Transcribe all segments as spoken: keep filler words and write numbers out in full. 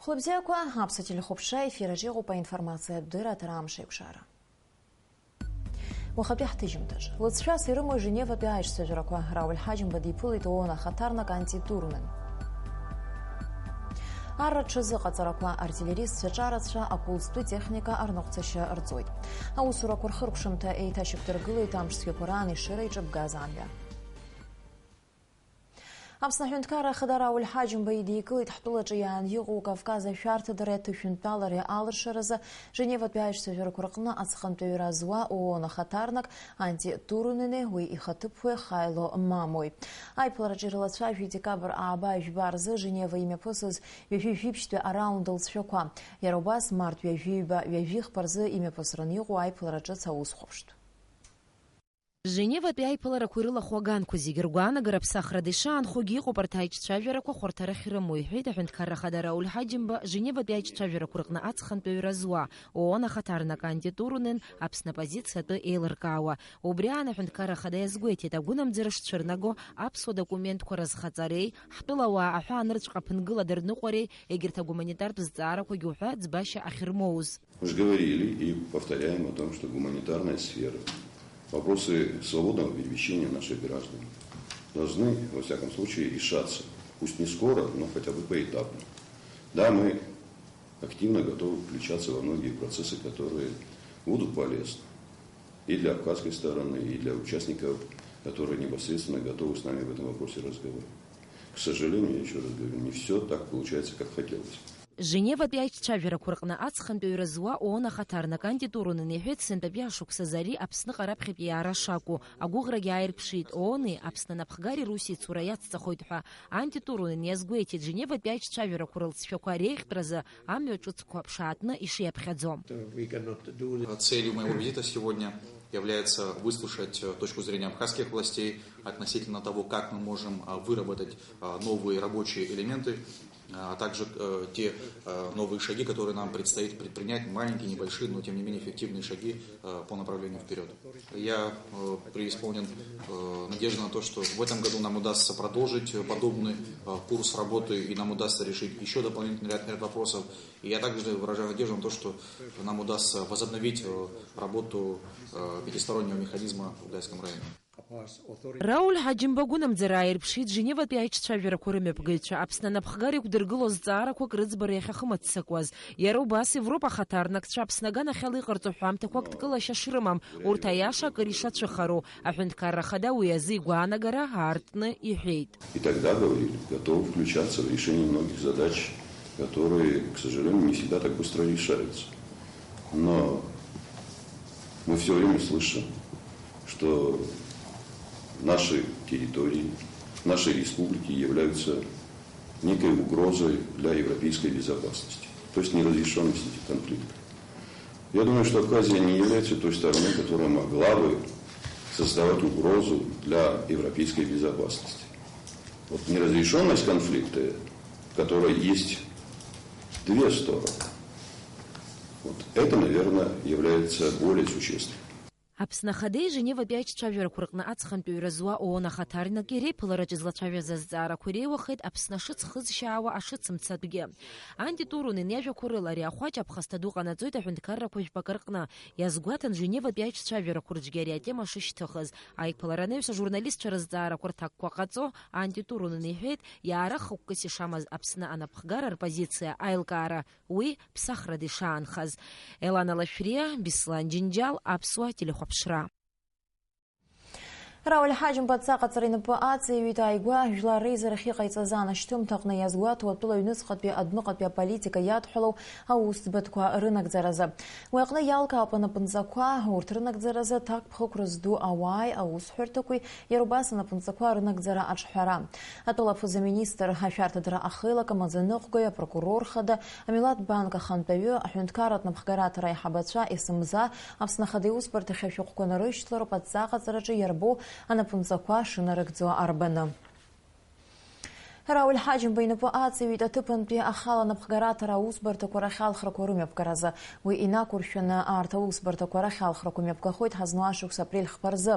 Хәлыбзиақәа, аԥсуа телехәаԥшра ефир аҿы иҟоуп аинформациатә дырраҭара Амш еиқәшара. Уахатәи ҳҭыжьымҭаҿ. Лыҵшәас ирымоу Женеватәи аиҿцәажәарақәа, Рауль Ҳаџьымба диԥылеит ООН ахаҭарнак Анти Турунен. Арра рҽазыҟаҵарақәа, артиллеристцәа ҿарацәа, акәыл зтәу техника арныҟәцашьа рҵоит. Аусурақәа рхыркәшамҭа еиҭашьақәдыргылеит амш цәгьақәа раан Ешыра иҿыбгаз амҩа. Аԥсны Аҳәынҭқарра Ахада Рауль Ҳаџьымба идикылеит ҳтәылаҿы иаан иҟоу Кавказ ашәарҭадареи аҭышәынтәалареи алыршаразы Женеватәи аиҿцәажәарақәа рҟны аҵыхантәаҩра зуа ООН ахаҭарнак Анти Турунени уи ихаҭыԥуаҩ Хайло Мамои. Аиԥылараҿы ирылацәажәеит декабр ааба жәба рзы Женева имҩаԥысыз ҩажәи жәибжьтәи араунд лҵшәақәа. Иара убас март ҩажәи ҩба, ҩажәи хԥа рзы имҩаԥысраны иҟоу аиԥылара ҿыц аусхәаԥштә. Женеватәи аиԥыларақәа ирылахәу аганқәа зегьы ргәаанагара ԥсахрада ишаанхогьы иҟоуп арҭ аиҿцәажәарақәа хәарҭарахь ирымоу, иҳәеит Аҳәынҭқарра Ахада Рауль Ҳаџьымба Женеватәи аиҿцәажәарақәа рҟны аҵхантәаҩра зуа, ООН ахаҭарнак Анти Турунен Аԥсны апозициа атәы еилыркаауа. Убри аан Аҳәынҭқарра Ахада иазгәеиҭеит, агәынамӡара шцәырнаго аԥсуа документқәа рызхаҵареи, ҳтәылауаа аҳәаанырцәҟа ԥынгылада рныҟәареи, егьырҭ агуманитартә зҵаарақәагьы уҳәа ӡбашьа ахьырмоуз. Мы же говорили и повторяем о том, что гуманитарная сфера, вопросы свободного перемещения наших граждан должны, во всяком случае, решаться. Пусть не скоро, но хотя бы поэтапно. Да, мы активно готовы включаться во многие процессы, которые будут полезны и для абхазской стороны, и для участников, которые непосредственно готовы с нами в этом вопросе разговаривать. К сожалению, я ещё раз говорю, не всё так получается, как хотелось бы. Женеватәи аиҿцәажәарақәа рҟны аҵхантәаҩра зуа ООН ахаҭарнак Анти Турунен иҳәеит, сынтәатәи ашықәсазы ари Аԥсныҟа раԥхьатәи иаара шакәу, агәыӷрагьы ааирԥшит, ООН-и Аԥсны анапхгари Руси ицура иацҵахоит ҳәа. Анти Турунен иазгәеиҭеит, Женеватәи аиҿцәажәарақәа рылҵшәақәа реиӷьтәразы амҩа ҿыцқәа ԥшаатәны ишиаԥхьаӡо. Целью моего визита сегодня является выслушать, э, точку зрения абхазских властей относительно того, как мы можем, а, выработать, а, новые рабочие элементы, а также, э, те, э, новые шаги, которые нам предстоит предпринять, маленькие, небольшие, но тем не менее эффективные шаги, э, по направлению вперёд. Я, э, преисполнен, э, надежды на то, что в этом году нам удастся продолжить, э, подобный, э, курс работы, и нам удастся решить ещё дополнительный ряд, ряд вопросов. И я также выражаю надежду на то, что нам удастся возобновить, э, работу, э, пятистороннего механизма в Дальском районе. Рауль Ҳаџьымба агәынамӡара ааирԥшит Женеватәи аиҿцәажәарақәа рымҩаԥгаҩцәа Аԥсны анапхгара иқәдыргыло зҵаарақәак рыӡбара иахьахымыццакуаз. Иара убас Европа ахаҭарнакцәа Аԥсны аганахьала иҟарҵо ҳәамҭақәак ткылашьа шрымам, урҭ аиаша акыр ишацәыхароу, Аҳәынҭқарра Ахада уи азы игәаанагара аартны иҳәеит. И тогда, говорили, готовы включаться в решение многих задач, которые, к сожалению, не всегда так быстро решаются. Но мы всё время слышим, что наши территории, наши республики являются некой угрозой для европейской безопасности, то есть неразрешённость этих конфликтов. Я думаю, что Абхазия не является той стороной, которая могла бы создавать угрозу для европейской безопасности. Вот неразрешённость конфликта, в которой есть две стороны, вот это, наверное, является более существенным. Аԥсны Ахадеи Женеватәи аиҿцәажәарақәа рҟны аҵхантәаҩра зуа ООН ахаҭарнак иреиԥылараҿы излацәажәаз азҵаарақәа иреиуахеит Аԥсны ашыц хызшьаауа ашыц мцатәгьы. Анти Турунен иажәақәа рыла, ари ахәаҷ аԥхасҭа ду ҟанаҵоит аҳәынҭқаррақәа жәпакы рҟны, иазгәаҭан Женеватәи аиҿцәажәарақәа рҿгьы ари атема шышьҭыхыз. Аиԥылара анаҩс ажурналистцәа рызҵаарақәа рҭакқәа ҟаҵо, Анти Турунен иҳәеит, иаара хықәкыс ишамаз Аԥсны анапхгара рпозициа аилкаара, уи ԥсахрада ишаанхаз. Елана Лашәриа, Беслан Џьынџьал, Аԥсуа телехәаԥшра. Рауль Ҳаџьымба адҵа аҟаҵара инапы аҵеиҩит ааигәа жәлар реизарахь иҟаиҵаз анашьҭымҭаҟны иазгәаҭоу атәыла аҩныҵҟатәи адәныҟатәи аполитика иадҳәалоу аусӡбатәқәа рынагӡаразы. Уи аҟны иалкаауп анапынҵақәа, урҭ рынагӡаразы аҭакԥхықәра зду ауааи аусҳәарҭақәеи, иара убас анапынҵақәа рынагӡара аҿҳәара. Атәыла аԥыза-министр, ашәарҭадара ахеилак амаӡаныҟәгаҩ, апрокурор хада, Амилаҭ банк ахантәаҩы, аҳәынҭқарратә напхгараҭара аиҳабацәа, есымза Аԥсны Ахада иусбарҭахь ашәҟәқәа нарышьҭлароуп адҵа аҟаҵараҿы иарбоу анапынҵақәа шынарыгӡо арбаны. Рауль Ҳаџьымба инапы аҵаҩит аҭыԥантәи ахала напхгараҭара аусбарҭақәа рахь алхрақәа рымҩаԥгаразы. Уи инақәыршәаны арҭ аусбарҭақәа рахь алхрақәа мҩаԥгахоит ҳазну ашықәс апрель хԥа рзы.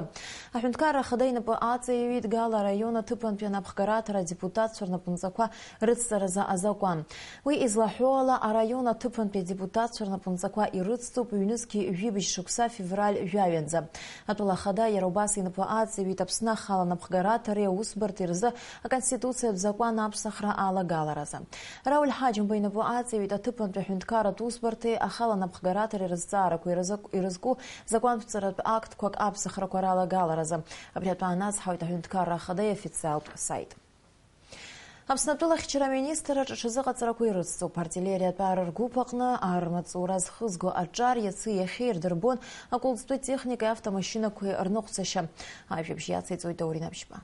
Аҳәынҭқарра Ахада инапы аҵаҩит Гала араион аҭыԥантәи анапхгараҭара адепутатцәа рнапынҵақәа рыцҵаразы азакәан. Уи излаҳәо ала, араион аҭыԥантәи адепутатцәа рнапынҵақәа ирыцҵоуп ҩнызқьи жәибжь шықәса февраль жәаҩанӡа. Атәыла Ахада иара убас инапы аҵаҩит Аԥсны ахала напхгараҭареи аусбарҭеи рзы Аконституциатә закәан аԥсахра алагаларазы. Рауль Ҳаџьымба инапы аҵаҩит аҭыԥантәи аҳәынҭқарратә усбарҭеи ахала напхгараҭареи рызҵаарақәа ирызк-, ирызку закәанԥҵаратә актқәак аԥсахрақәа ралагаларазы. Абри атәы аанацҳауеит аҳәынҭқарра Ахада иофициалтә саит. Аԥсны атәылахьчара аминистрраҿы аҽазыҟаҵарақәа ирыцҵоуп. Артиллериатә ар ргәыԥ аҟны ар рмаҵура зхызго аҿар иаци иахьеи ирдырбон акәылӡтәы техникеи автомашьынақәеи рныҟәцашьа. Ажәабжь иациҵоит Даур Инаԥшьба.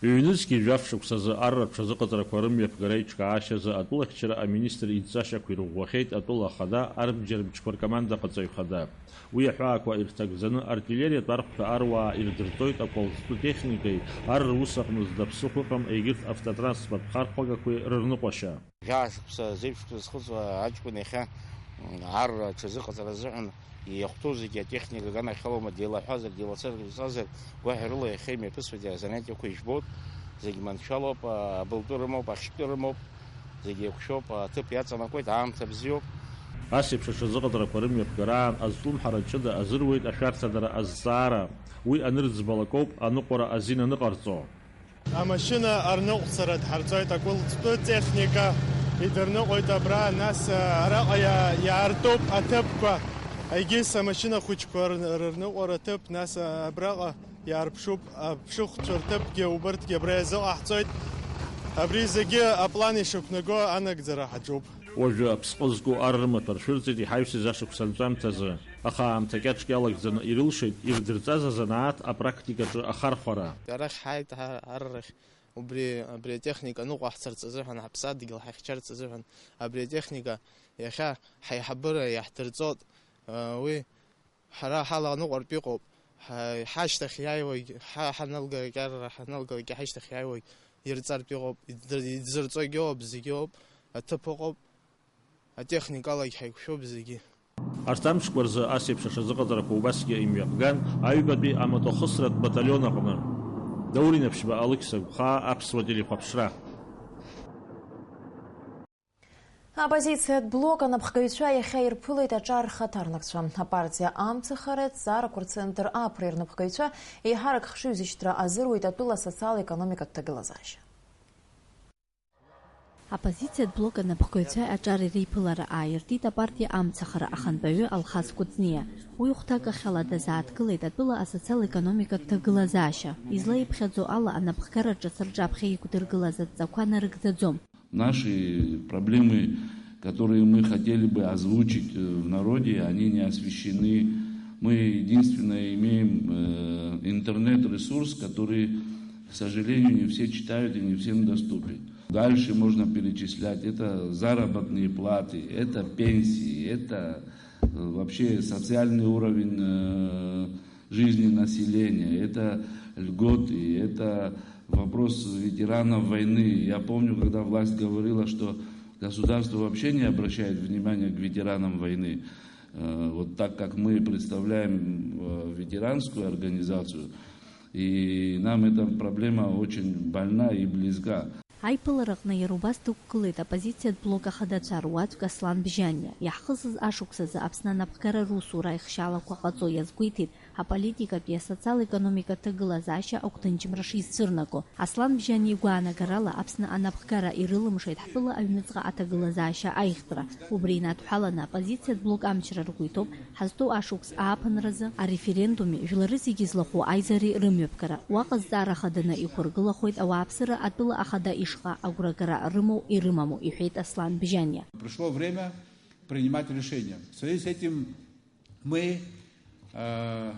Ҩнызқьи жәаф шықәсазы ар рҽазыҟаҵарақәа рымҩаԥгара иҿкаашьазы атәылахьчара аминистр идҵашьақәа ирӷәӷәахьеит атәыла ахада, арбџьарбџьқәа ркомандаҟаҵаҩ хада. Уи аҳәаақәа ирҭагӡаны артиллериатә архәҭа аруаа ирдырҵоит акәалӡтәы техникеи ар рус аҟны зда ԥсыхәа ыҟам егьырҭ автотранспорт хархәагақәеи рырныҟәашьа. Жәаа шықәса зеиԥш зхыҵуа аҷкәын иахьа, м, ар аҽазыҟаҵара азыҳәан иахәҭоу зегьы атехника аганахьалоума, деилаҳәазар, деилацазар, гәаҳәарыла иахьа имҩаԥысуеит азанятиақәа ижәбоит, зегь маншәалоуп, а, абылтәы рымоуп, ахьтәы рымоуп, зегь еиқәшәоуп, аҭыԥ иаҵанакуеит, аамҭа бзиоуп. Ас еиԥш аҽазыҟаҵарақәа рымҩаԥгараан азҿлымҳара ҷыда азыруеит ашәарҭадара азҵаара. Уи анырӡбалак ауп аныҟәара азин аныҟарҵо. Амашьына арныҟәцара дҳарҵоит, акәылӡтәы техника идырныҟәоит абра, нас, а, араҟа иа-, иаартуп аҭыԥқәа, егьыс амашьына хәыҷқәа р-, рырныҟәара ҭыԥ, нас, а, абраҟа иаарԥшуп аԥшыхәцәа рҭыԥгьы, убырҭгьы абра иазыҟаҳҵоит. Абри зегьы аплан ишықәнаго анагӡара ҳаҿуп. Уажәы аԥсҟы зку ар рымаҭәа ршәырҵеит иҳаҩсыз ашықәс анҵәамҭазы. Аха аамҭа кьаҿк иалагӡаны ирылшеит ирдырҵаз азанааҭ апрактикаҿы ахархәара. Арахь ҳааит, ҳа-, аррахь убри, абри атехника ныҟәаҳцарц азыҳәан, ҳаԥсадгьыл ҳахьчарц азыҳәан, абри атехника иахьа ҳаиҳабыра иаҳдырҵоит, уи ҳара ҳаланыҟәартә иҟоуп, ҳа-, ҳашьҭахь иааиуагь, ҳа-, ҳаналгалак, арра ҳаналгалак, ҳашьҭахь иааиуагь ирҵартә иҟоуп, иддыр-, идзырҵогьы ыҟоуп, зегьы ыҟоуп, аҭыԥ ыҟоуп. Атехникалагь ҳаиқәшәоуп зегьы. Арҭ амшқәа рзы ас еиԥш аҽазыҟаҵарақәа убасгьы имҩаԥган аҩбатәи амотохысратә баталион аҟны. Даур Инаԥшьба, Алықьса Гәхаа, Аԥсуа телехәаԥшра. Аоппозициатә блок анапхгаҩцәа иахьа ирԥылеит аҿар рхаҭарнакцәа. Апартиа Амцахара аҭҵаарақәа рцентр Аԥра ирнапхгаҩцәа еиҳарак хшыҩзышьҭра азыруеит атәыла асоциал-економикатә ҭагылазаашьа. Аоппозициатә блок анапхгаҩцәа аҿар иреиԥылара ааиртит апартиа Амцахара ахантәаҩы Алхас Кәыҵниа. Уи хәҭакахьала дазааҭгылеит атәыла асоциал-економикатә ҭагылазаашьа. Излаиԥхьаӡо ала, анапхгара ҿыц рҿаԥхьа иқәдыргылаз адҵақәа нарыгӡаӡом. Наши проблемы, которые мы хотели бы озвучить, э, в народе, они не освещены. Мы единственное имеем, э, интернет-ресурс, который, к сожалению, не все читают и не всем доступен. Дальше можно перечислять. Это заработные платы, это пенсии, это, э, вообще социальный уровень, э, жизни населения, это льготы, это вопрос ветеранов войны. Я помню, когда власть говорила, что государство вообще не обращает внимания к ветеранам войны. Э, вот так как мы представляем, э, ветеранскую организацию, и нам эта проблема очень больна и близка. Аиԥылараҟны иара убас дықәгылеит аоппозициатә блок ахадацәа руаӡәк Аслан Бжьаниа. Иаҳхысыз ашықәсазы Аԥсны анапхгара русура аихшьалақәа ҟаҵо иазгәеиҭеит аполитикатәи асоциал-економикатә ҭагылазаашьа агәҭынчымра шизцәырнаго. Аслан Бжьаниа игәаанагарала, Аԥсны анапхгара ирылымшеит ҳтәыла аҩныҵҟа аҭагылазаашьа аиӷьтәра. Убри инадҳәаланы аоппозициатә блок амчра ргәы иҭоуп ҳазҭоу ашықәс ааԥынразы ареферендуми жәлары зегьы злахәу аизареи рымҩаԥгара. Уаҟа зҵаара хаданы иқәыргылахоит ауааԥсыра атәыла ахада ишҟа агәрагара рымоу ирымаму, иҳәеит Аслан Бжьаниа. Пришло время принимать решение. В связи с этим мы, э,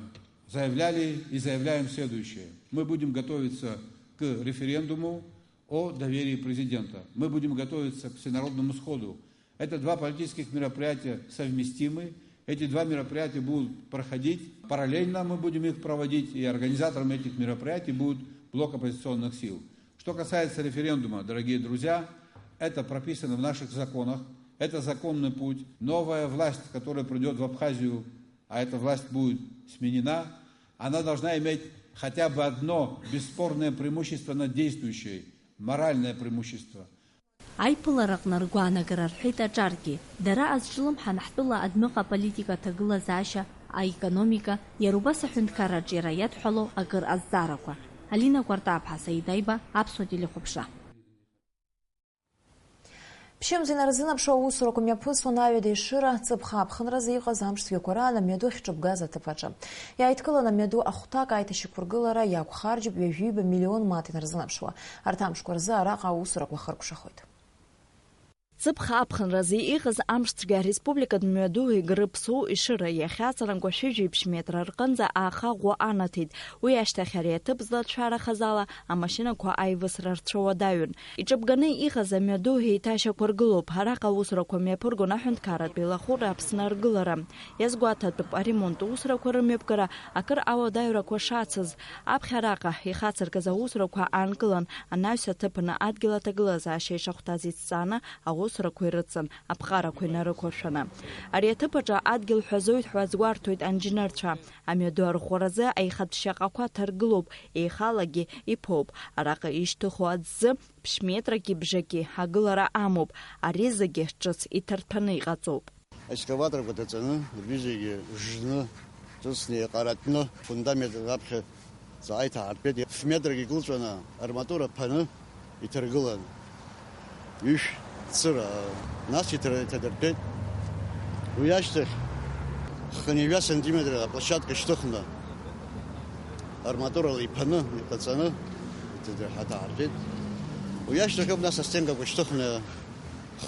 заявляли и заявляем следующее. Мы будем готовиться к референдуму о доверии президента. Мы будем готовиться к всенародному сходу. Это два политических мероприятия совместимы. Эти два мероприятия будут проходить параллельно, мы будем их проводить, и организатором этих мероприятий будет блок оппозиционных сил. Что касается референдума, дорогие друзья, это прописано в наших законах, это законный путь. Новая власть, которая придет в Абхазию, а эта власть будет сменена, она должна иметь хотя бы одно бесспорное преимущество над действующей, моральное преимущество. Аиԥылараҟны ргәаанагара рҳәеит аҿаргьы, дара азҿлымҳан ҳтәыла адәныҟа аполитика аҭагылазаашьа, аекономика, иара убас аҳәынҭқарраҿ иара иадҳәало акыр азҵаарақәа. Алина Кәартаԥҳа, Саид Аиба, Аԥсуа телехәаԥшра. Ԥшьымз инарзынаԥшуа аусурақәа мҩаԥысуан аҩада Ешыра, ҵыԥх аԥхынразы иҟаз амш цәгьақәа раан амҩаду ахьҿыбгаз аҭыԥ аҿы. Иааидкылан амҩаду ахәҭак аиҭашьақәыргылара иақәхарџьуп ҩажәиба миллион мааҭ инарзынаԥшуа. Арҭ амшқәа рзы араҟа аусурақәа хыркәшахоит. Ҵыԥх аԥхынразы иҟаз амш цәгьа ареспубликатә мҩаду Егры-Ԥсоу Ешыра иахьаҵанакуа шәи жәиԥшь метра рҟынӡа ааха ӷәӷәа анаҭеит. Уи ашьҭахь ари аҭыԥ злацәшәарахаз ала амашьынақәа аивысра рцәа уадаҩын. Иҿыбганы иҟаз амҩаду еиҭашьақәыргылоуп. Араҟа аусурақәа мҩаԥыргон аҳәынҭқарратә еилахәыра Аԥсны аргылара. Иазгәаҭатәуп аремонт усурақәа рымҩаԥгара акыр ауадаҩрақәа шацыз. Аԥхьараҟа ихацыркыз аусурақәа аанкылан, анаҩс аҭыԥаны адгьыл аҭагылазаашьа ишахәҭаз иҭҵааны аусурақәа ирыцын, аԥҟарақәа инарықәыршәаны. Ари аҭыԥ аҿы адгьыл ҳәазоит ҳәа азгәарҭоит анџьнырцәа. Амҩаду арӷәӷәаразы аихатә шьаҟақәа ҭаргылоуп, еихалагьы иԥоуп. Араҟа ишьҭыху аӡы ԥшь-метраки бжаки агылара амоуп, ари зегьы ҿыц иҭарҭәаны иҟаҵоуп. Аекскаваторқәа ҭаҵаны, рҩызагьы жжны, ҿыцны, еиҟаратәны, фундамент раԥхьа ҵаа иҭаҳартәеит. Ф-метрак икылҵәаны, арматура ԥаны иҭаргылан. Ҩышә цыра, нас иҭара-, иҭадыртәеит. Уи ашьҭахь хынҩажәа сантиметр аплощадка шьҭыхны, арматурала иԥаны, иҟаҵаны, иҭадырҳа-, ҭаҳартәеит. Уи ашьҭахь ауп нас астенкақәа шьҭыхны,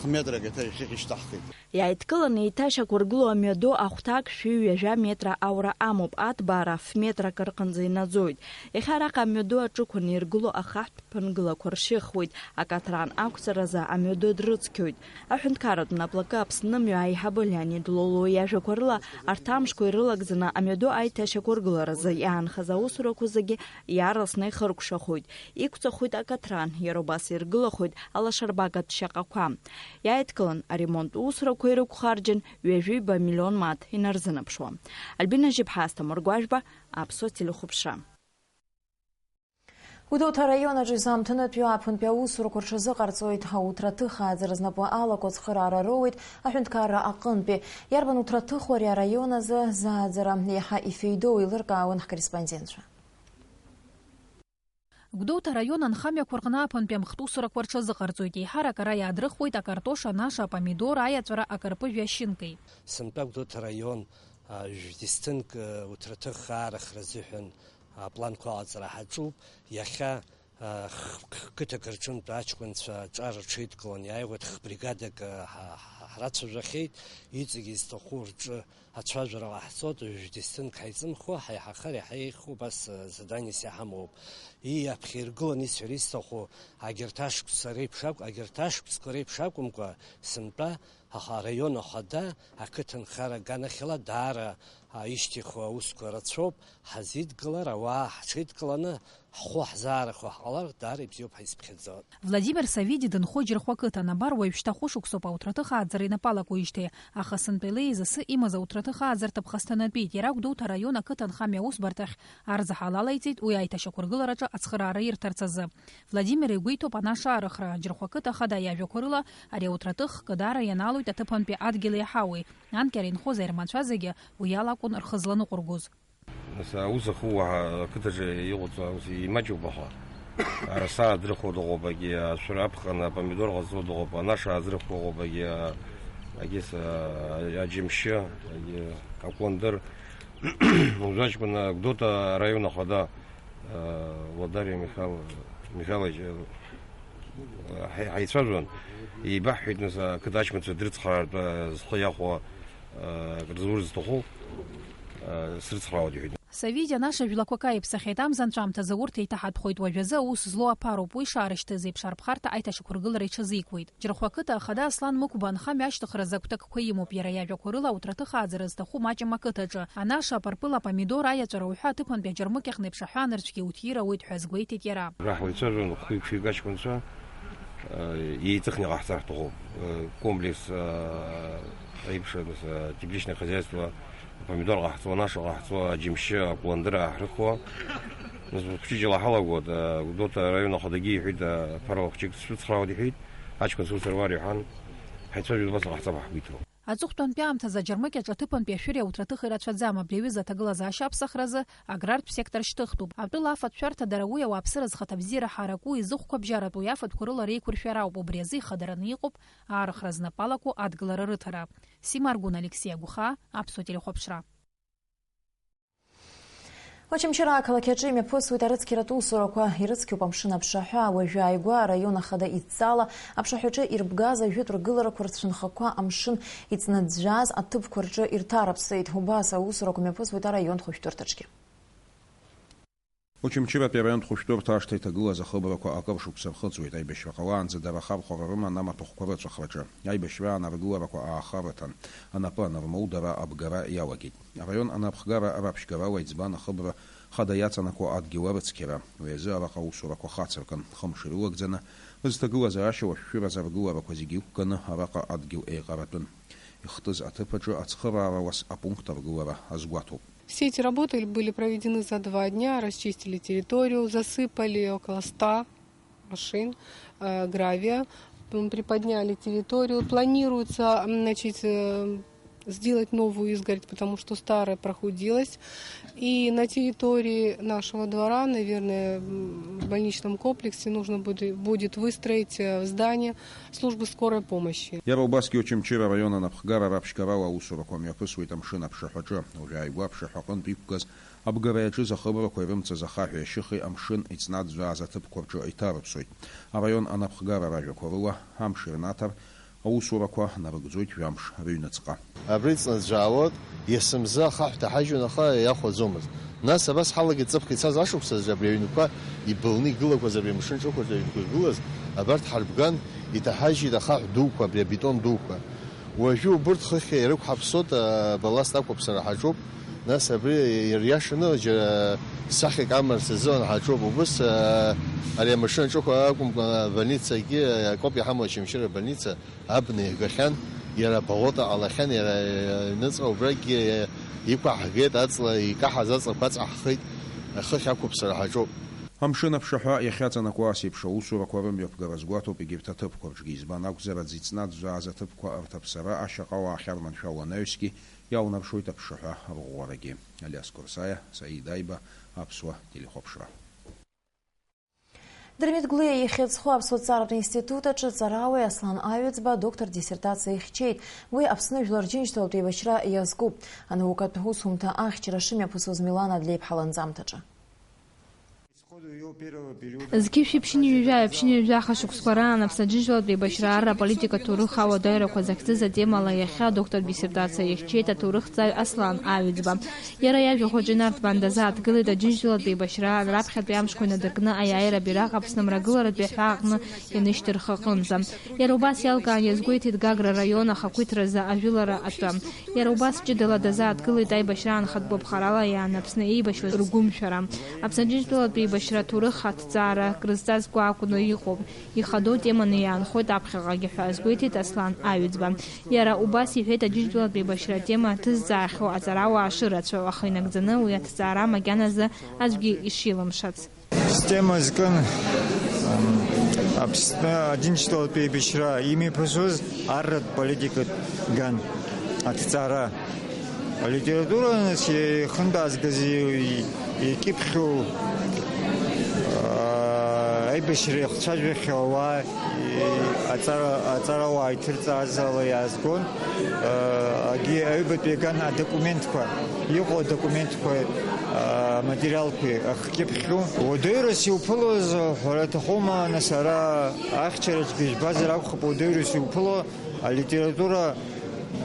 х-метрак иҭа-, иахьышьҭаҳхит. Иааидкыланы еиҭашьақәыргылоу амҩаду ахәҭак шәи ҩажәа метра аура амоуп, аҭбаара ф-метрак рҟынӡа инаӡоит. Иахьа араҟа амҩаду аҿықәан иргыло ахаҳә ԥынгылақәа ршьыхуеит, акаҭран ақәҵаразы амҩаду дрыцқьоит. Аҳәынҭқарратә наплакы Аԥсны мҩа аиҳабы Леонид Лолуа иажәақәа рыла, арҭ амшқәа ирылагӡаны амҩаду аиҭашьақәыргыларазы иаанхаз аусурақәа зегьы иаарласны ихыркәшахоит, иқәҵахоит акаҭран, иара убас иргылахоит алашарбагатә шьаҟақәа. Иааидкылан аремонт усурақәа ирықәхарџьын ҩажәиба миллион мааҭ инарзынаԥшуа. Альбина Жьыԥҳа, Асҭамыр Гәажәба, Аԥсуа телехәаԥшра. Гәдоуҭа араион аҿы изаамҭанытәиу ааԥынтәи аусурақәа рҽазыҟарҵоит. Ауҭраҭых ааӡара знапы алаку ацхыраара роуеит аҳәынҭқарра аҟынтәи. Иарбан уҭраҭыху ари араион азы зааӡара? Иаҳа ифеидоу еилыркаауан ҳкорреспондентцәа. Гәдоуҭа араион анхамҩақәа рҟны ааԥынтәи амхтә усурақәа рҽазыҟарҵоит. Еиҳарак ара иаадрыхуеит акартош, анаша, апомидор, аиаҵәара, акарпыжәи ашьынкеи. Сынтәа Гәдоуҭа араион, а, жәдестынк, а, уҭраҭых аарыхра азыҳәан апланқәа аҟаҵара ҳаҿуп. Иахьа, а, х-, х-, қыҭак рҿынтә аҷкәынцәа аҿар рҽеидкыланы иааиуеит, х-бригадак, а, ҳа-, ҳа-, ҳрацәажәахьеит, иҵегь изҭаху рҿы ацәажәара ҟаҳҵоит, ҩажәи десятинк ҳаиҵымхуа, ҳаиҳахар иаҳа еиӷьу убас, а, заданиас иҳамоуп. Ии, аԥхьа иргыланы исҳәар исҭаху, агьырҭ ашықәсқәа реиԥш акә-, агьырҭ ашықәсқәа реиԥш акәымкәа, сынтәа аха араион ахада ақыҭанхара аганахьала даара, а, ишьҭихуа аусқәа рацәоуп, ҳазидгылар, ауаа ҳҽеидкыланы, ҳхәы ҳзаарахо ҳҟалар, даара ибзиоуп ҳәа исԥхьаӡоит. Владимир Савиди дынхо Џьырхәа қыҭан, абар уажәшьҭа хәышықәсоуп ауҭраҭых ааӡара инапы алакуижьҭеи, аха сынтәа илеиз асы имаз ауҭраҭых ааӡарҭа ԥхасҭанатәит, иара Гәдоуҭа араион ақыҭанхамҩа аусбарҭахь арзаҳал алаиҵеит, уи аиҭашьақәыргылараҿы ацхыраара ирҭарц азы. Владимир игәы иҭоуп анашаарыхра, Џьырхәа қыҭа ахада иажәақәа рыла, ари ауҭраҭых хкы даара ианалоит аҭыԥантәи адгьыли аҳауеи, анкьара инхоз аерманцәа зегьы уи ала акәын рхы зланыҟәыргоз. Нас аус аху уаҳа ақыҭаҿы иҟоуҵо аус имаҷуп, аха араса аӡрыхуа дыҟоуп, агьи ашәра аԥхын апомидор ҟазҵо дыҟоуп, анаша аӡрыхуа ыҟоуп, агьи, агьи с-, аџьымшьы, агьи акәындыр. Уажәаҷкәын Гәдоуҭа араион ахада, Уадариа Михал-, Михайлович, ҳаи-, ҳаицәажәон, еибаҳҳәеит, нас, ақыҭа аҷкәынцәа дрыцхраартә, зхы иахәо, акыр зурц зҭаху, срыцхраауеит, иҳәеит. Савидиа анаша жәлақәак ааиԥсахьеит, амза анҵәамҭазы урҭ еиҭаҳатәхоит, уажәазы аус злоу аԥароуп, уи шаарышьҭыз еиԥш арԥхарҭа аиҭашьақәыргылара иҽазикуеит. Џьархәа ақыҭа ахада Аслан Мықәба анхамҩа ашьҭыхразы агәҭакқәа имоуп, иара иажәақәа рыла ауҭраҭых ааӡара зҭаху маҷым ақыҭаҿы. Анаша, апарпыл, апомидор, аиаҵәара уҳәа аҭыԥантәи аџьармыкьахь неиԥшаҳәа анырцәгьа уҭира ауеит ҳәа азгәеиҭеит иара. Раҳ уаҩцәажәон, хәҩык-шәҩык аҷкәынцәа, э, еиҵыхны иҟаҳҵар ҳҭахуп. Э, комплекс, э, аиԥш, э, тепличное хозяйство, апомидор ҟаҳҵо, анаша ҟаҳҵо, аџьымшьы, акәландыра ааҳрыхуа. Нас хәҷыҷала ҳалагоит, э, Гәдоуҭа араион ахадагьы иҳәеит, э, ԥарала хәҷык сшәыцхраауеит иҳәеит, аҷкәынцәа ус руар иҳәан, ҳаицәажәоит, убас иҟаҳҵап ҳгәы иҭоу. Аҵыхәтәантәи аамҭазы аџьармыкьаҿ аҭыԥантәи ашәыри ауҭраҭыхи рацәаӡам, абри аҩыза аҭагылазаашьа аԥсахразы аграртә сектор шьҭыхтәуп. Атәыла афатә шәарҭа дара уи ауааԥсыра зхаҭабзиара ҳараку, изыхәқәабжьаратәу уи афатәқәа рыла реиқәыршәара ауп, убри азы ихадараны иҟоуп аарыхра знапы алаку адгылара рыҭара. Сима Аргәын, Алексей Агәхаа, Аԥсуа телехәаԥшра. Очамчыра ақалақь аҿы имҩаԥысуеит арыцқьаратә усурақәа, ирыцқьоуп амшын аԥшаҳәа, уажәы ааигәа араион ахада идҵала аԥшаҳәаҿы ирбгаз ажәытә ргыларақәа рцәынхақәа амшын иҵнаӡәӡәааз аҭыԥқәа рҿы ирҭарыԥсеит. Убас аусурақәа мҩаԥысуеит араион хәышәтәырҭаҿгьы. Очамчыратәи араионтә хәышәтәырҭа ашҭа иҭагылаз ахыбрақәа акыр шықәса рхыҵуеит, аибашьра ҟалаанӡа дара ахархәара рыман амаҭәахәқәа рыҵәахраҿы. Аибашьраан аргыларақәа ааха рыҭан, анапы анырмоу дара абгара иалагеит. Араион анапхгара раԥшьгарала иӡбан ахыбра хада иаҵанакуа адгьыл арыцқьара. Уи азы араҟа аусурақәа хацыркын, хымш ирылагӡаны, зҭагылазаашьа уашәшәыразы аргыларақәа зегьы ықәганы араҟа адгьыл еиҟаратәын. Ихтыз аҭыԥ аҿы ацхыраара уас апункт аргылара азгәаҭоуп. Все эти работы были проведены за два дня, расчистили территорию, засыпали около ста машин, э, гравия, м, приподняли территорию. Планируется, м, значит, э, сделать новую изгородь, потому что старая прохудилась. И на территории нашего двора, наверное, м, в больничном комплексе нужно буде-, будет выстроить, э, здание службы скорой помощи. Иара убасгьы Очамчыра араион анапхгара раԥшьгарала аусурақәа мҩаԥысуеит амшын аԥшаҳәаҿы. Уажәы ааигәа аԥшаҳәа аҟынтә иқәгаз абгара иаҿыз ахыбрақәа ирымҵаз ахаҳәи ашьыхи амшын иҵнаӡәӡәааз аҭыԥқәа рҿы иҭарыԥсоит. Араион анапхгара ражәақәа рыла, амш ирнаҭар, аусурақәа нарыгӡоит жәамш рыҩныҵҟа. Абри ҵнаӡәӡәаауан, есымза ахаҳә ҭаҳажьуан, аха иахәаӡомызт. Нас абас ҳалагеит ҵыԥх ицаз ашықәсазы абри аҩнқәа ибылны игылақәаз, абри амшын ҿықәырҵәа аҩнқәа игылаз, абарҭ ҳарбган, иҭаҳажьит ахаҳә дуқәа, абри абетон дуқәа. Уажәы убырҭ хыхь ирықәҳаԥсоит, а, балласт ақәыԥсара ҳаҿуп. Нас абри иариашаны џьара сахьак амарц азыҳәан ҳаҿуп. Убыс, а, ари амашьына ҿыхәа акәымкәа, абольницагьы, акоуп иҳамоу Очамчыра абольница, абна иагахьан, иара аболото ҟалахьан, иара, а, аҩныҵҟа убрагьы иқәаҳгеит аҵла, икаҳаз аҵлақәа аҵаҳхит, хыхь ақәыԥсара ҳаҿуп. Амшын аԥшаҳәа иахьаҵанакуа ас еиԥш аусурақәа рымҩаԥгара азгәаҭоуп егьырҭ аҭыԥқәа рҿгьы, избан акәзар, аӡы иҵнаӡәӡәааз аҭыԥқәа рҭаԥсара ашьаҟа уаахьарманшәалоу анаҩсгьы иалнаршоит аԥшаҳәа рӷәӷәарагьы. Алиас Қорсаиа, Саид Аиба, Аԥсуа телехәаԥшра. Дырмит Гәлиа ихьыӡхо аԥсуа ҭҵааратә институт аҿы ҵарауаҩ Аслан Аҩӡба адоктор диссертациа ихьчеит. Уи Аԥсны жәлар Џьынџьтәылатә еибашьра иазкуп. Анаукатә усумҭа ахьчара шымҩаԥысуаз Милана Адлеиԥҳа ланҵамҭаҿы. Зқьышәи ԥшьынҩажәи ҩажәи жәаха шықәсқәа раан Аԥсны Џьынџьтәылатә еибашьра арра аполитика аҭоурых ауадаҩрақәа захьӡыз атемала иахьа адоктор диссертациа ихьчеит аҭоурыхҭҵааҩ Аслан Аҩӡба. Иара иажәахәаҿы инарҭбаан дазааҭгылеит Аџьынџьтәылатә еибашьра раԥхьатәи амшқәа инадыркны аиааира абираҟ Аԥсны мрагыларатәи аҳәаа аҟны ианышьҭырхх аҟынӡа. Иара убас иалкаан иазгәеиҭеит Гагра араион ахақәиҭразы ажәылара атәы. Иара убас ҷыдала дазааҭгылеит аибашьра анхатә гәаԥхарала иаан Аԥсны еибашьуаз ргәымшәара. Аԥсны Џьынџьтәылатә еибашьра аҭоурых аҭҵаара крызҵазкуа акәны иҟоуп. Ихадоу теманы иаанхоит аԥхьаҟагьы ҳәа азгәеиҭеит Аслан Аҩӡба. Иара убас иҳәеит, Аџьынџьтәылатә еибашьра атема ҭызҵаахьоу аҵарауаа шырацәоу, аха инагӡаны уи аҭҵаара макьаназы аӡәгьы ишилымшац. Стема зкын, ам, Аԥсны Аџьынџьтәылатә еибашьра имҩаԥысуаз арратә политикатә ган аҭҵаара. Алитература, нас, ихынтәаазгаз и-, икьыԥхьу, аа, аибашьра иахцәажәахьоу ауаа, и-, аҵара, аҵарауаа иҭырҵааз ала иаазгон, аа, агьи аҩбатәи аган адокументқәа, иҟоу адокументқәа, аа, аматериалқәеи ахкьыԥхьу. Уадаҩрас иуԥылоз ҳәара аҭахума, нас, ара ахьчараҿгьы ижәбазар акәхап, уадаҩрас иуԥыло алитература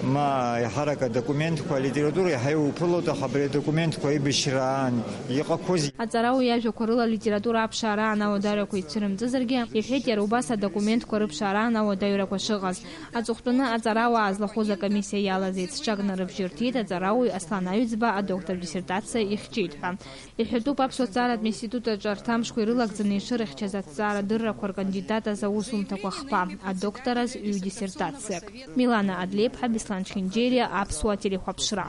Ма еиҳарак адокументқәа алитература иаҳа иуԥылоит, аха абри адокументқәа аибашьраан иҟақәоузеи? Аҵарауаҩ иажәақәа рыла алитература аԥшаара аан ауадаҩрақәа ицәырымҵызаргьы, иҳәеит иара убас адокументқәа рыԥшаара аан ауадаҩрақәа шыҟаз. Аҵыхәтәаны аҵарауаа злахәыз акомиссиа иалаз еицҿакны рыбжьы рҭеит аҵарауаҩ Аслан Аҩӡба адоктор диссертациа ихьчеит ҳәа. Иҳәатәуп аԥсуа ҭҵааратә институт аҿы арҭ амшқәа ирылагӡаны ишырыхьчаз аҭҵаарадыррақәа ркандидат азы аусумҭақәа хԥа, адоктораз ҩ диссертациак. Милана Адлеиԥҳа, Беслан Чхинџьериа, Аԥсуа телехәаԥшра.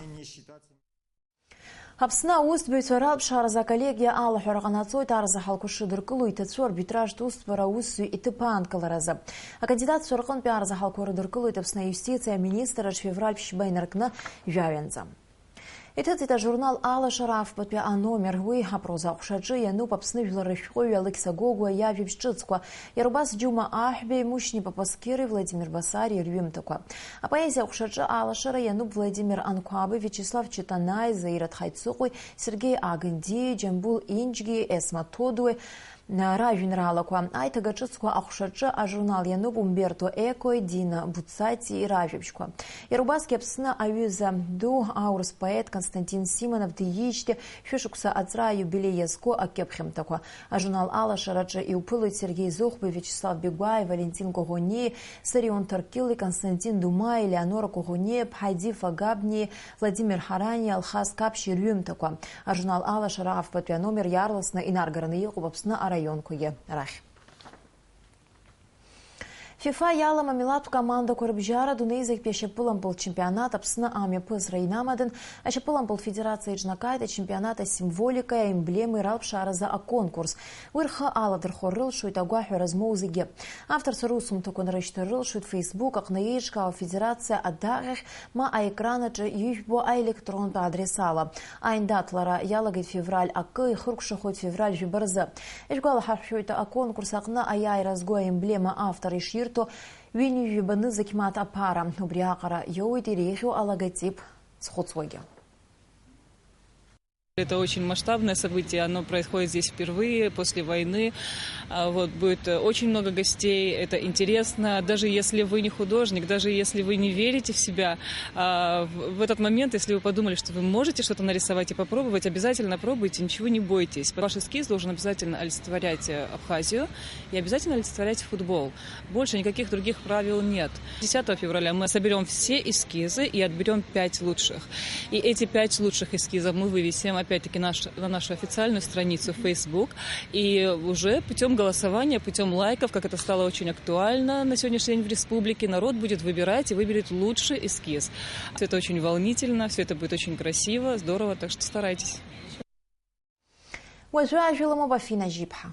Аԥсны аусӡбаҩцәа ралԥшааразы аколлегиа алаҳәара ҟанаҵоит арзаҳалқәа шыдыркыло иҭацәу арбитражтә усӡбара аусзуҩ иҭыԥ аанкыларазы. Акандидатцәа рҟынтәи арзаҳалқәа рыдыркылоит Аԥсны аиустициа аминистрраҿ февраль ԥшьба инаркны жәаҩанӡа. Иҭыҵит ажурнал Алашара афбатәи аномер. Уи апроза аҟәшаҿы иануп Аԥсны жәлар рышәҟәыҩҩы Алықьса Гогәуа иажәабжь ҿыцқәа, иара убас Џьума Аҳәбеи, Мушьни Папасқьыри, Владимир Басариа рҩымҭақәа. Апоезиа аҟәшаҿы алашара иануп Владимир Анқәаби, Виачеслав Читанаи, Заира Тхаицыҟәи, Сергеи Агындиеи, Џьамбул Инџьгьи, Есма Ҭодуеи, ражәеинраалақәа. Аиҭага ҿыцқәа аҟәшаҿы ажурнал иануп Умберто Екои Дина Буцатии ражәабжьқәа. Иара убасгьы Аԥсны аҩыза ду, аурыс поет Константин Симонов диижьҭеи шәышықәса аҵра аиубилеи иазку акьыԥхьымҭақәа. Ажурнал Алашараҿы иуԥылоит Сергеи Зыхәбеи, Виачеслав Бигәааи, Валентин Коӷониеи, Сарион Ҭаркьыли, Константин Думаи, Леонора Коӷониеи, Ԥҳаидифа Габниеи, Владимир Ҳараниа, Алхас Қаԥшьи рҩымҭақәа. Ажурнал Алашара афбатәи аномер иаарласны инаргараны иҟоуп Аԥсны араионқәагьы рахь. ФИФА иалам амилаҭтә командақәа рыбжьара адунеи зегьтәи ашьапылампыл чемпионат Аԥсны амҩаԥысра инамаданы, ашьапылампыл федерациа иҿнакааит ачемпионат асимволикеи аемблемеи ралԥшааразы аконкурс. Уи рхы аладырхәыр рылшоит агәаҳәара змоу зегьы. Авторцәа русумҭақәа нарышьҭыр рылшоит Facebook аҟны еиҿкаау афедерациа адаҟьахь ма аекран аҿы ижәбо аелектронтә адрес ала. Аиндаҭлара иалагеит февраль акы, ихыркәшахоит февраль жәаба рзы. Ишәгәалаҳаршәоит, аконкурс аҟны аиааира зго аемблема автор иширҭо ҩынҩажәи жәаба нызқь мааҭ аԥара. Убри аҟара иоуеит иреиӷьу алоготип зхәыцуагьы. Это очень масштабное событие, оно происходит здесь впервые, после войны. А, вот, будет, э, очень много гостей, это интересно. Даже если вы не художник, даже если вы не верите в себя, а, в, в этот момент, если вы подумали, что вы можете что-то нарисовать и попробовать, обязательно пробуйте, ничего не бойтесь. Ваш эскиз должен обязательно олицетворять, э, Абхазию и обязательно олицетворять футбол. Больше никаких других правил нет. Десятого февраля мы соберём все эскизы и отберём пять лучших. И эти пять лучших эскизов мы вывесим, опять-таки, наш, на нашу официальную страницу в Facebook. И уже путём голосования, путём лайков, как это стало очень актуально на сегодняшний день в республике, народ будет выбирать и выберет лучший эскиз. Всё это очень волнительно, всё это будет очень красиво, здорово, так что старайтесь. Уажәы ажәа ламоуп Афина Жьиԥҳа.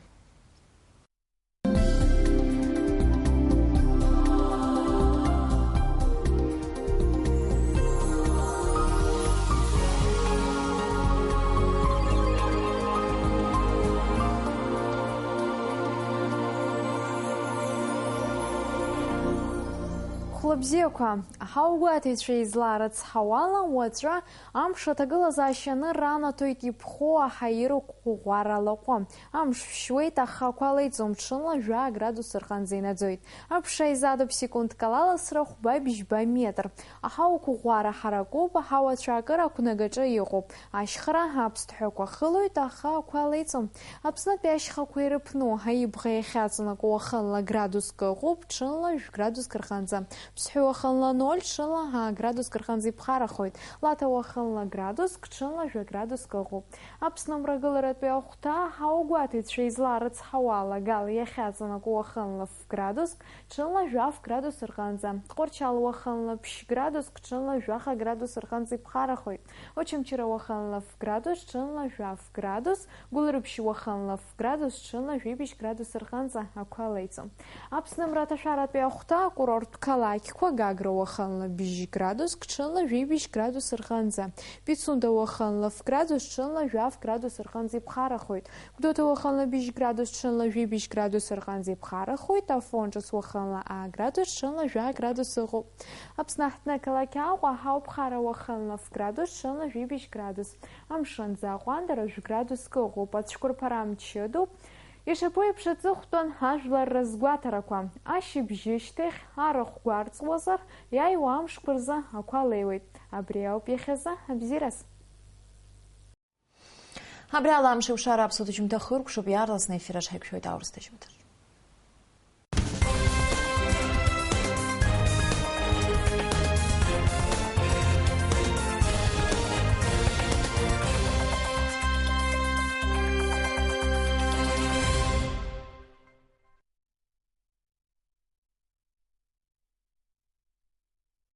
Хәлабзиақәа, аҳауагәаҭаҩцәа изларыцҳауала, уаҵәы Амш аҭагылазаашьа анырра анаҭоит иԥхоу аҳаирақә ӷәӷәара алаҟәы. Амш шәшьуеит, аха ақәа леиҵом, ҽынла жәаа градус рҟынӡа инаӡоит. Аԥша изадуп секундк ала ласра хәба-бжьба метр. Аҳауа қәыӷәӷәара ҳаракуп, аҳауа ацәаакыра ақәнагаҿы иҟоуп. Ашьхара, аԥсҭҳәақәа хылоит, аха ақәа леиҵом. Аԥснытәи ашьхақәа ирыԥну, аибӷа иахьаҵанакуа уахынла градуск ыҟоуп, ҽынла жәградуск рҟынӡа. Ԥсҳәы уахынла ноль, ҽынла аа градуск рҟынӡа иԥхарахоит. Лаҭа уахынла градуск, ҽынла жәа градуск ыҟоуп. Аԥсны мрагыларатәи ахәҭа, аҳауагәаҭаҩцәа изларыцҳауа алагала иахьаҵанакуа уахынла ф градуск, ҽынла жәаф градус рҟынӡа. Тҟәарчал уахынла ԥшь градуск, ҽынла жәаха градус рҟынӡа иԥхарахоит. Очамчыра уахынла ф градус, ҽынла жәаф градус, Гәылрыԥшь уахынла ф градус, ҽынла жәибжь градус рҟынӡа ақәа леиҵом. Аԥсны мраҭашәаратәи ахәҭа, акурорттә қалақьқәа, Гагра уахынла бжь градуск, ҽынла жәибжь градус рҟынӡа. Пицунда уахынла ф градус, ҽынла жәаф градус рҟынӡа иԥхарахоит. Гәдоуҭа уахынла бжь градус, ҽынла жәибжь градус рҟынӡа иԥхарахоит. Афон ҿыц уахынла аа градус, ҽынла жәаа градус ыҟоуп. Аԥсны аҳҭнықалақь Аҟәа, аҳауа ԥхара уахынла ф градус, ҽынла жәибжь градус. Амшын аӡы аҟәандара жәградуск ыҟоуп, ацәқәырԥара мчыдоуп, Ишаԥу еиԥш аҵыхәтәан ажәлар рызгәаҭарақәа, ашьыбжьышьҭахь арахә гәарҵуазар, иааиуа амшқәа рзы ақәа леиуеит. Абри ауп иахьазы абзиараз. Абри ала амш еиқәшара аԥсуа ҭыжьымҭа хыркәшоуп, иаарласны ефир аҿы ҳаиқәшәоит аурыс ҭыжьымҭа.